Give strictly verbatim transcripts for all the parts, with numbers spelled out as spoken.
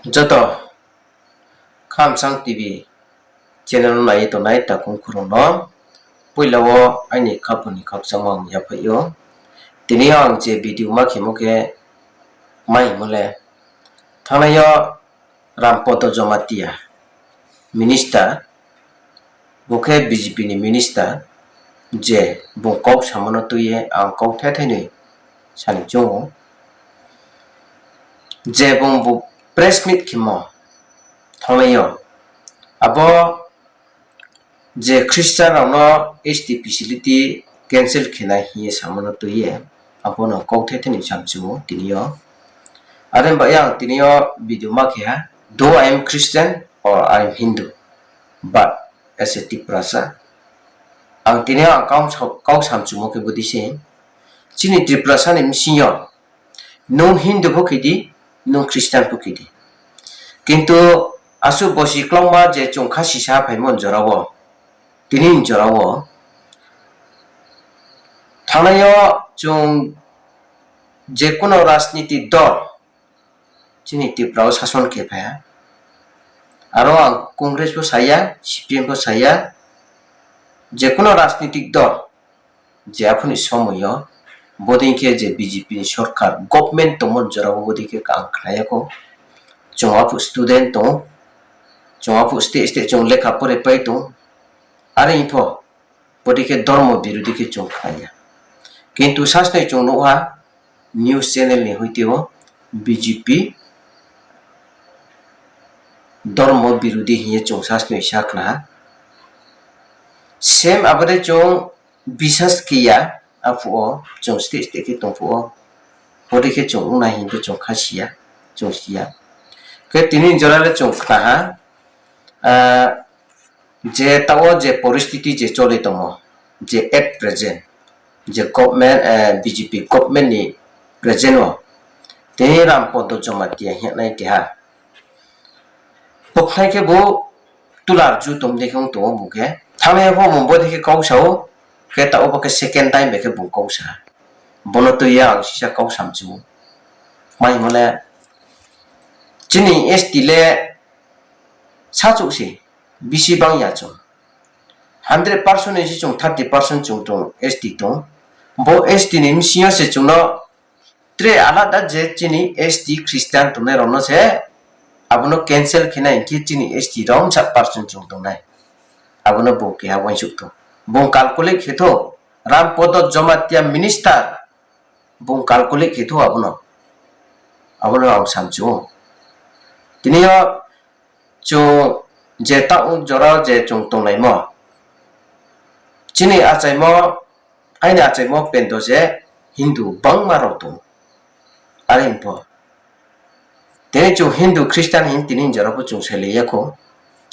Joto Khamsang TV channel no nai ye tongnai takhu khurung no poila wo aini khaphang ni khakchangmo ang yaphaih ou. Tini yo ang je video ma khemo khe mai hingmo le, thanngnai yo Rampodo Jomatia minister, bo khe BJP ni minister, je bung kau samo no tui ye ang kau thethai ni sani choung ou. Je bung bu press meet khemo thanngnai yo, abo je Christian rao no ST facility cancel khe nai hing ye samo no tui ye, abo no kau thethai ni samchu ou tini yo. Are ba yang tini yo video ma khe ha, though I am Christian or I am Hindu, but as a Tiprasa, ang tini yo ang kau, kau samchumo khe bodei se, chini Tiprasa ni bsing yo, nung Hindu pho khe di, nung Christian pho khe di. Kintu asuh bosi klauma je chung kha sisa phaimo jora wo, tini jora wo, thanngnai yo chung je kuno rajniti dol, chini Tripura wo sason khe phai ha. Aro ang Congress pho sa ya, CPM pho sa ya, je kuno rajnitik dol, je aphuru ni somoi yo, bodei khe je BJP ni sorkar, government tongmo jora wo bodei khe ang khna ya khou. Chung aphuh student tong ou, chung aphuh state state chung lekha pore pai tong ou. Are pho, bodei khe dormo birodi khe chung khna ya. Kintu sasnoi chung nuh ha, news channel ni hoite wo BJP dormo birodi hing ye chung sasnoi sa khna ha. Same abo dei chung bisas khe ya, aphuh wo chung state state khe tong phuh wo, bodei khe chung ong nai hing khe chung kha si ya, chung si ya. Khe tini jora le chung khna ha, je taoh wo je poristhiti je choli tongmo, je at present, je government, BJP government ni present wo, tini Rampodo Jomatia hing ye nai keha. Bo khnai khe bo tular ju tong dei khe ong tong ou bung khe. Thanngnai yo pho bung bodei khe kau sa ou, khe taoh wo bo khe second time bai khe bung kau sa. Bo no tui ye ang sisa kau samchu ou. Mai hingmo le, chini ST le sachouh se, bisi bang ya chung. Hundred percent ni se chung thirty percent chung tong, ST tong. Bo ST ni bsing yo se chung no tre alada je chini ST Christian tongnai rao no se, abo no cancel khe nai hing khe chini ST rao bsa percent chung tong nai. Abo no bung keha uaingsouh thou. Bung calculate khe thou, Rampodo Jomatia minister, bung calculate khe thou abo no. Abo no ang samchu ou. Tini yo chung je taoh jora je chung tonglaimo, chini achaimo, aini achaimo pendo je Hindu bangma rao tong ou. Are pho, tini chung Hindu Christian hing tini jora pho chung salai ya khou.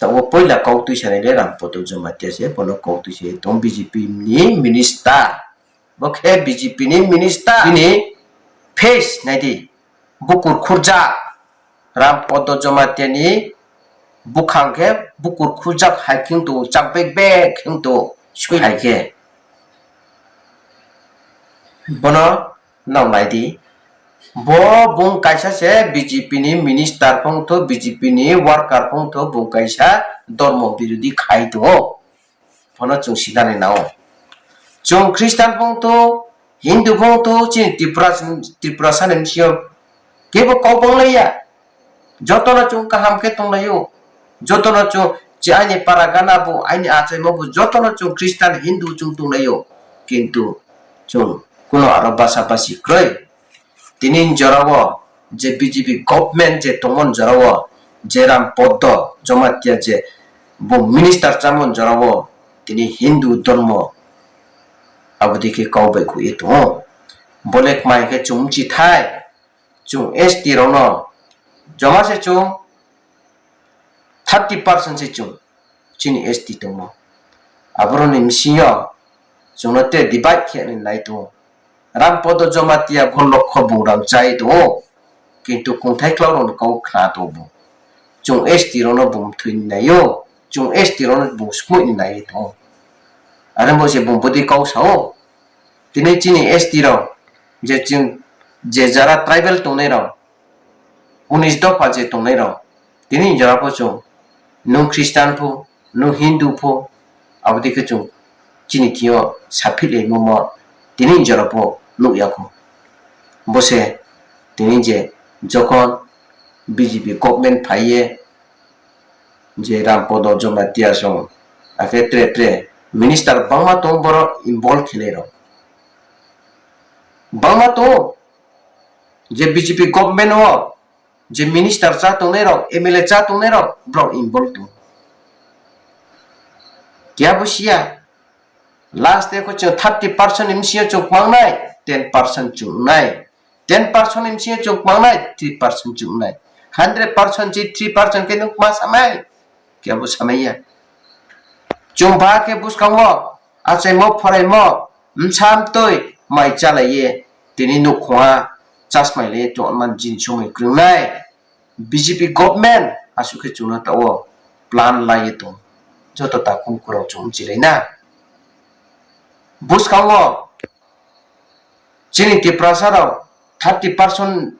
Taoh wo poila kauktui sanai le Rampodo Jomatia se, bo no kauktui se tong BJP ni minister. Bo khe BJP ni minister. Bini face nai di, bukur khurjak. Rampodo Jomatia ni bukhang khe bukur khurjak hai khe ong tong ou, chak bek bek khe ong tong ou, sui hai khe. Bo no nrao nai di. Bo bung kaisa se BJP ni minister phongthou, BJP ni worker phongthou, bung kaisa dormo birodi khai tong ou. Bo no chung sinani nang ou. Chung Christian phongthou, Hindu phongthou, chini Tripura, Tripurasa ni bsing yo kebo kau banglai ya. Joto no chung kaham khe tonglai ou. Joto no chung, je aini para gana bu, aini achaimo bu, joto no chung Christian, Hindu chung tonglai ou. Kintu chung kuno aro basa basi kroi. Tini jora wo je BJP government je tongmo jora wo, je Rampodo Jomatia je bung minister chámo jora wo, tini Hindu dormo abo dei khe kau baihkhouh ye tong ou. Bo le kmai khe chung bchithai, chung ST rao no, joma se chung thirty percent se chung, chini ST tongmo. Aboro ni bsing yo chung no tre divide khe ni nai tong ou. Rampodo Jomatia bo lokho bung rang chá ye tong ou, kintu kongthai klau rao ni kau khna tong ou bung. Chung ST rao no bung mthoi ni nai ou, chung ST rao no bung skmoih ni nai ye tong ou. Are bo se bung bodei kau sa ou. Tini chini ST rao, je chung, je jara tribal tongnai rao, unis dopha je tongnai rao, tini jora pho chung, nung Christian pho, nung Hindu pho, abo dei khe chung chini thing yo saphihlaimo mo, tini jora pho nuh ya kho. Bo se tini je jokhon B J P government phai ye, je Rampodo Jomatia song, akhe tre tre minister bangma tong boro involve khenai rao. Bangma tong, je B J P government wo, je minister chá tongnai rao, M L A chá tongnai rao, brao involve tong. Keha bo si ya, last e kho chung thirty percent ni bsing yo chung kmangnai, ten percent chung nai. Ten percent ni bsing yo chung kmangnai, three percent chung nai. Hundred percent chi three percent khe nung kma samai? Keha bo samai ya. Chung ba khe buskang wo, achaimo phoraimo, bsa mtoi, mai chálai ye, tini nouhkhong ha, chasmailai ye tongman jini somoi krungnai. B J P government asuh khe chung no taoh wo plan lai ye tong. Joto takhu mkhu rao chung mchilai na. Buskang wo chini Tiprasa rao thirty percent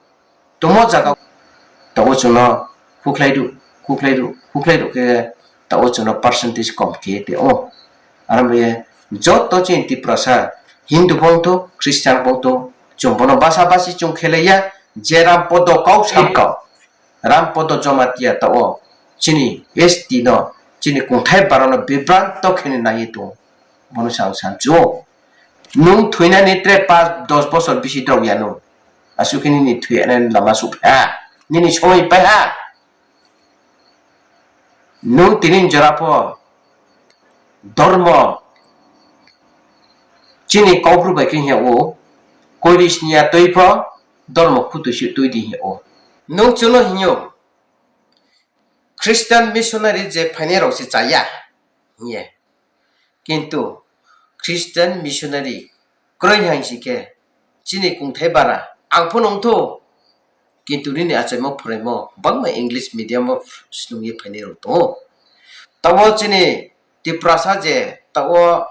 tongmo zaga, taoh wo chung no khukhlai ruh, khukhlai ruh, khukhlai ruh khe taoh wo chung no percentage kom khe tong ou. Aro bo ye joto chini Tiprasa, Hindu pho ongthou, Christian pho ongthou, chung bo no basa basi chung khelai ya, je Rampodo kau sam kau. Rampodo Jomatia taoh wo chini S T no, chini kongthai bara no bibranto khe ni nai ye tong ou. Bo no sa ang samchu ou. Nung thoinani tre pas dos bosor bisi drao ya nung. Asuh khe nini thoinani lama souhphai ha. Nini somoi pai ha. Nung tini jora pho dormo chini Kaubru bai khe hing yag ou, koiri sni ya tui pho dormo khutui se tui di hing yag ou. Nung chung no hing ou, Christian missionary je phainai rao se cha ya hing ye. Kintu Christian missionary kroi haing si khe chini kongthai bara ang pho nung thou. Kintu nini achaimo phoraimo bangma English medium wo snung ye phainai rao tong ou. Taoh wo chini Tiprasa je taoh wo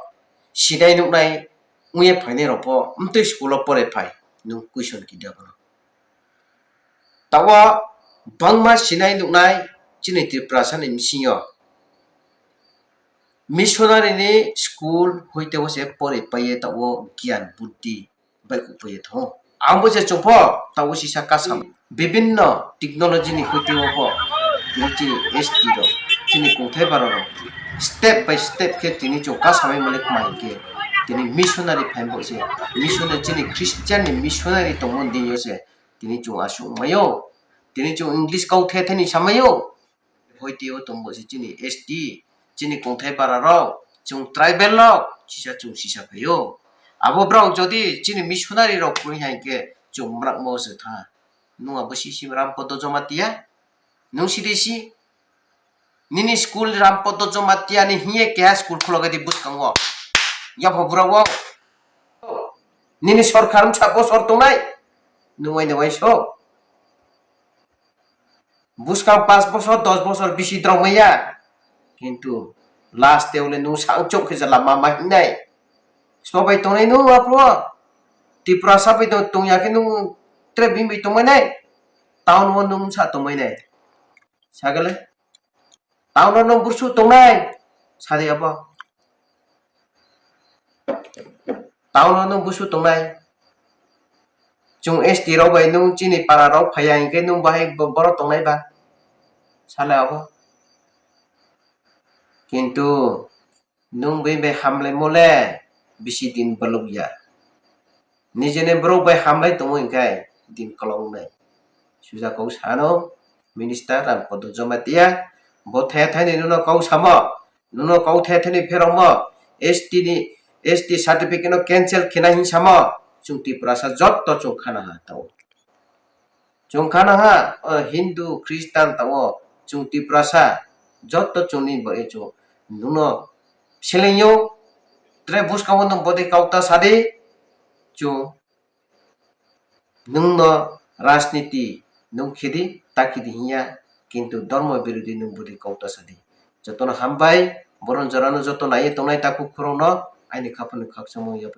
sinai nuhnai ong ye phainai rao pho mtui school wo pore phai, nung question khe di abo no. Taoh wo bangma sinai nuhnai chini Tiprasa ni bsing yo missionary ni school hoite wo se pore pai ye taoh wo gian buddhi baihkhouh pai ye thanng ou. Ang bo se chung pho taoh wo sisa kasam bibinno technology ni hoite wo pho tini chini S T rao, chini kongthai bara rao step by step khe tini chung kasamai mani kma hing khe, tini missionary phai bo se, missionary chini Christian ni missionary tongmo ni deing yo se tini chung asuh mai ou. Tini chung English kauthai thai ni samai ou. Hoite wo tong bo se chini S T, chini kongthai bara rao, chung tribal rao sisa chung sisa phai ou. Abo brao jodi chini missionary rao kroi haing khe chung mrakmo se thanng. Nung abo si si Rampodo Jomatia? Nung si di si? Nini school Rampodo Jomatia ni hing ye keha school khulo khe di buskang wo. Yapha bura wo. Nini sorkar bsa bosor tongnai. Nung uaini uaingsouh. Buskang pas bosor, dos bosor bisi drao mai ya. Kintu last e le nung sangchouh khe je lama ma hing nai. Sbo bai tongnai nung aphru wo. Tiprasa bai tong, tong ya khe nung tre bini bai tongmai nai. Town wo nung bsa tongmai nai. Sa khe le. Town wo nung bursuh tongnai. Sa di abo. Town wo nung bursuh tongnai. Chung S T rao bai nung chini para rao phai ya hing khe nung bahai bo-, boro tongnai ba? Sa le abo. Kintu nung bini bai hamlaimo le bisi din balok ya. Nije ni brouh bai hamlai tongmo hing khe din kolong nai. Suja kau sa no, Minister Rampodo Jomatia, bo the thai ni nung no kau samo, nung no kau the thai ni pherangmo, S T ni, S T certificate no cancel khe nai hing samo, chung Tiprasa joto chung khana ha tao. Chung khana ha, o, Hindu, Christian tao, chung Tiprasa, joto chung ni bai chung, nung no seleng yo, tre buskang wo nung bodei kau ta sa di, chung, nung no rajniti, nung khe di, ta khe di hing ya, kintu dormo birodhi nung bodei kau ta sa di. Joto no hambai, boron jora no joto nai ye tongnai takhu khurang no, aini khaphang ni khakchangmo ya.